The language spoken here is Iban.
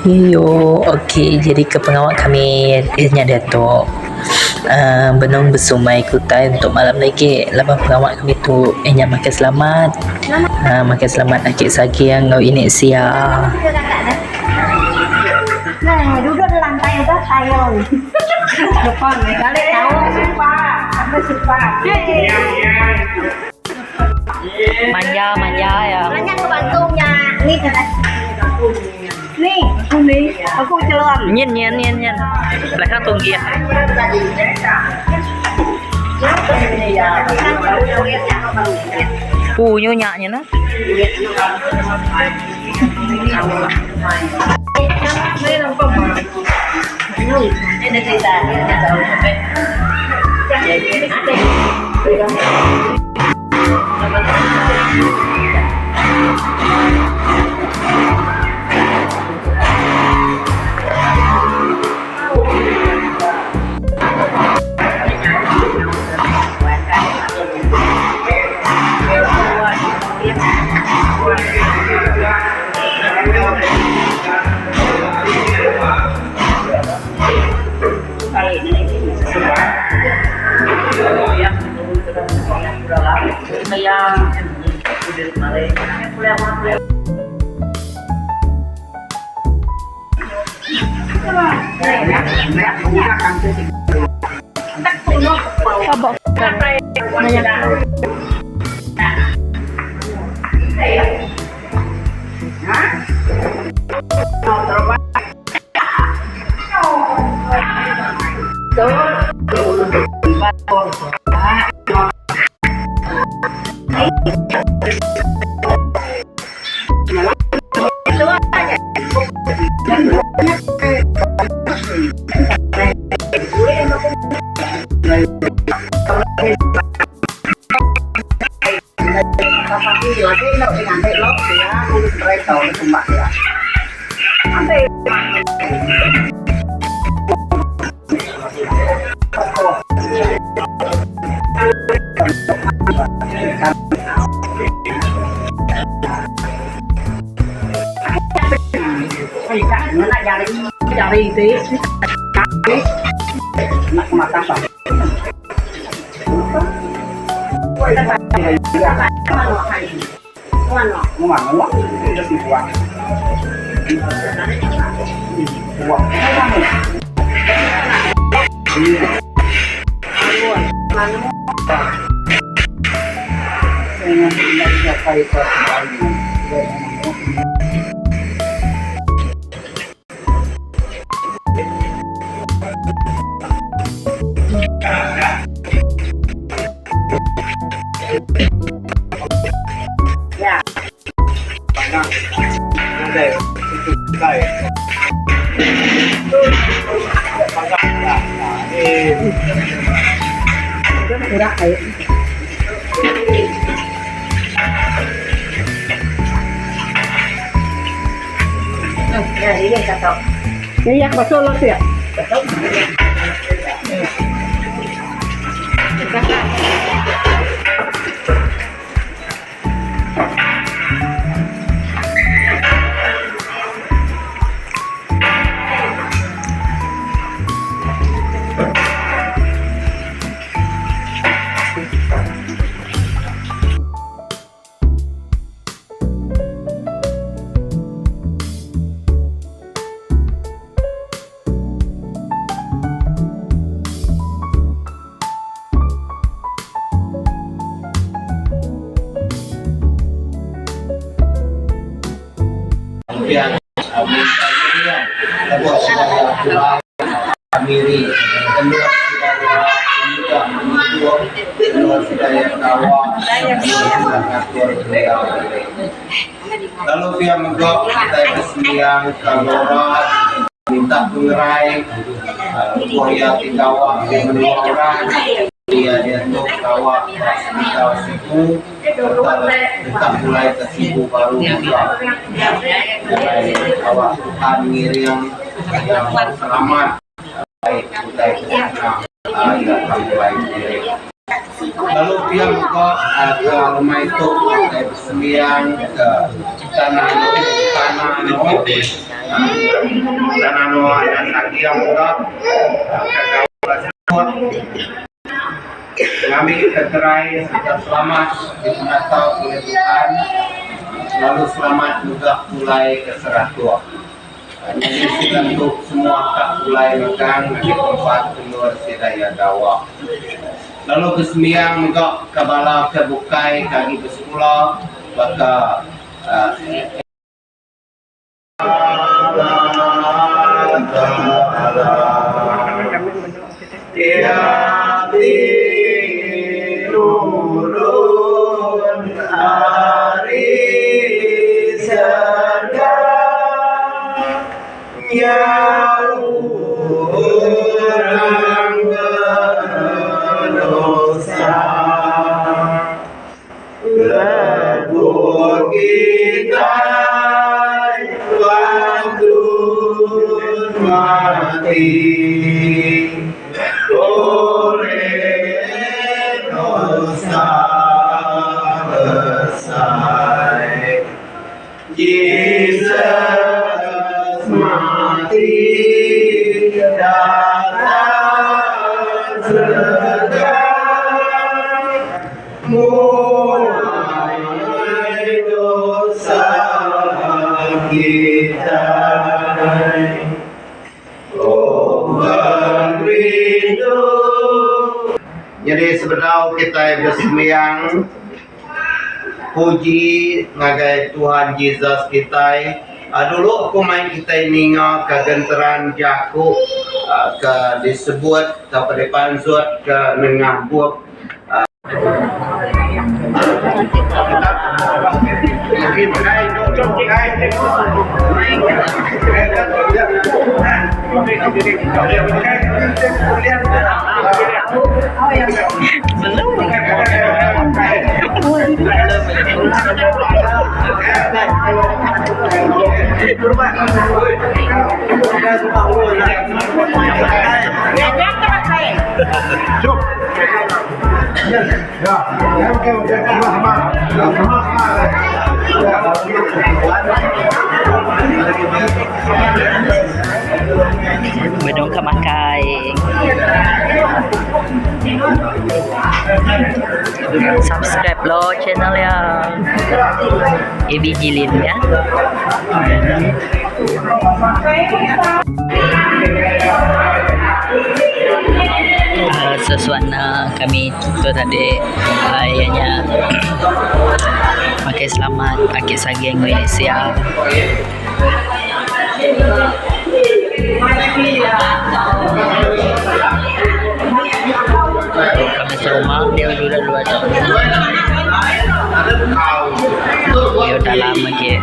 Iyo ok jadi ke pengawa kami iya nya diatu uhh benung besumai ke utai untuk malam lagi laban pengawa kami tu iya nya makai selamat uhh makai selamat ake saging enggau ini sia. Manja manja iya. Nyin nyin nyin nyin. Belakang tunggih. Punyu nya nyin nah. Lalu pia mega kitai besembiang ka Lora minta pengerai lebuh iya ti gawa di menua orang iya diatu gawa ba sepital Sibu sereta deka pulai ke Sibu baru mega. Jalai gawa Tuhan ngiring iya enggau selamat alai utai ke sengkang iya ka pulai kediri. Lalu pia mega ke lemai tu kitai besembiang ke Tanah Tanah Tanah Noa dan Saging mega ke gawa sebut ngambi ke gerai sereta selamat dipenatau ulih Tuhan lalu selamat mega pulai ke Seratok. Nyadi sida tu semua ka pulai magang ngagai tempat endur sida iya gawa. Lalu besembiang mega ka bala ke bukai ke agi besekula baka Allah Taala Iya ti nurun ari serega Nya orang bedosa Lebuh kitai patut mati Oleh dosa besai Jesus mati datai serega Muai dosa kitai. Oh pengerindu. Nyadi sebedau kitai besembiang puji ngagai Tuhan Jesus kitai dulu aku mai kitai ninga ka genteran jaku ke disebut tauka dipansut ke nengah bup. Benung ka makai. Subscribe lo channel iya. AB Jilin ya. Sesuana kami tu tadi iya nya makai selamat ake saging enggau Indonesia. Kami serumah dia dulu dua tu. Dia dalam lagi.